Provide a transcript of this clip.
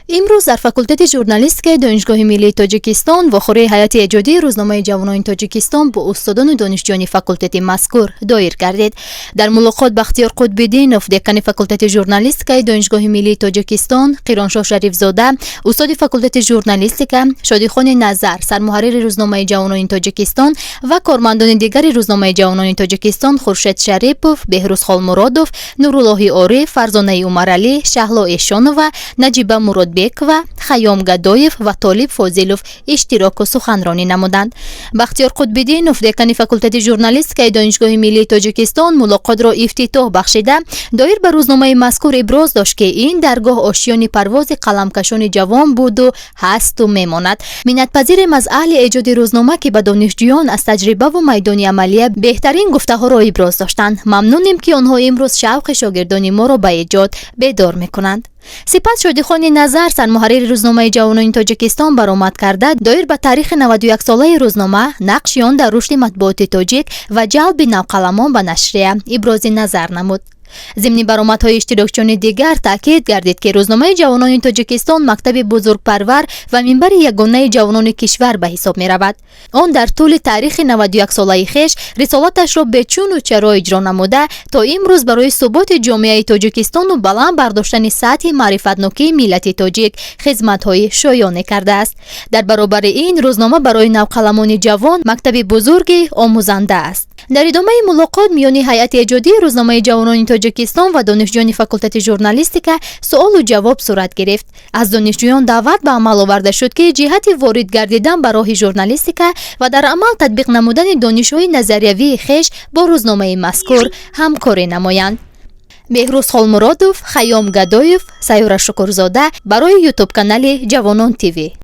Имрӯз дар факултети журналистикаи Донишгоҳи миллии Тоҷикистон вохӯрии ҳайати эҷодии рӯзномаи «Ҷавонони Тоҷикистон» бо устодону донишҷӯёни факултети мазкур доир гардид. Дар мулоқот Бахтиёр Қутбиддинов, декани факултети журналистикаи Донишгоҳи миллии Тоҷикистон, Қироншоҳ Шарифзода, устоди факултети журналистика, Шодихони Назар, сармуҳаррири рӯзномаи «Ҷавонони Тоҷикистон» ва кормандони дигари рӯзномаи «Ҷавонони Тоҷикистон» Хуршед Шарипов, Беҳрӯз Холмуродов, Нуруллоҳи Ориф, Фарзонаи Умаралӣ, Шаҳло Эшонова, Наҷиба Муродбекова, Хайём Гадоев ва Толиб Фозилов иштироку суханронӣ намуданд. Бахтиёр Қутбиддинов, декани факултети журналистикаи Донишгоҳи миллии Тоҷикистон, мулоқотро ифтитоҳ бахшида, доир ба рӯзномаи мазкур иброз дошт, ки ин даргоҳ ошиёни парвози қаламкашони ҷавон буду ҳасту мемонад. Миннатпазирем аз аҳли эҷоди рӯзнома, ки ба донишҷӯён аз таҷрибаву майдони амалия беҳтарин гуфтаҳоро иброз доштанд. Мамнунем, ки онҳо имрӯз шавқи шогирдони моро ба эҷод бедор мекунанд. Сипас Шодихони Назар, сармуҳаррири рӯзномаи «Ҷавонони Тоҷикистон», баромад карда, доир ба таърихи 91-солаи рӯзнома, нақши он дар рушди матбуоти тоҷик ва ҷалби навқаламон ба нашрия ибрози назар намуд. Зимни баромадҳои иштирокчиёни дигар таъкид гардид, ки рӯзномаи «Ҷавонони Тоҷикистон» мактаби бузургпарвар ва минбари ягонаи ҷавонони кишвар ба ҳисоб меравад. Он дар тӯли таърихи 91-солаи хеш рисолаташро бечуну чаро иҷро намуда, то имрӯз барои суботи ҷомеаи Тоҷикистону баланд бардоштани сатҳи маърифатнокии миллати тоҷик хизматҳои шоёне кардааст. Дар баробари ин, рӯзнома барои навқаламони ҷавон мактаби бузурги омӯзанда аст. Дар идомаи мулоқот миёни ҳайати эҷодии рӯзномаи «Ҷавонони Тоҷикистон» ва донишҷӯёни факултети журналистика суолу ҷавоб сурат гирифт. Аз донишҷӯён даъват ба амал оварда шуд, ки ҷиҳати ворид гардидан ба роҳи журналистика ва дар амал татбиқ намудани донишҳои назариявии хеш бо рӯзномаи мазкур ҳамкорӣ намоянд. Беҳрӯз Холмуродов, Хайём Гадоев, Сайёра Шукурзода барои Ютуб канали «Ҷавонон ТВ».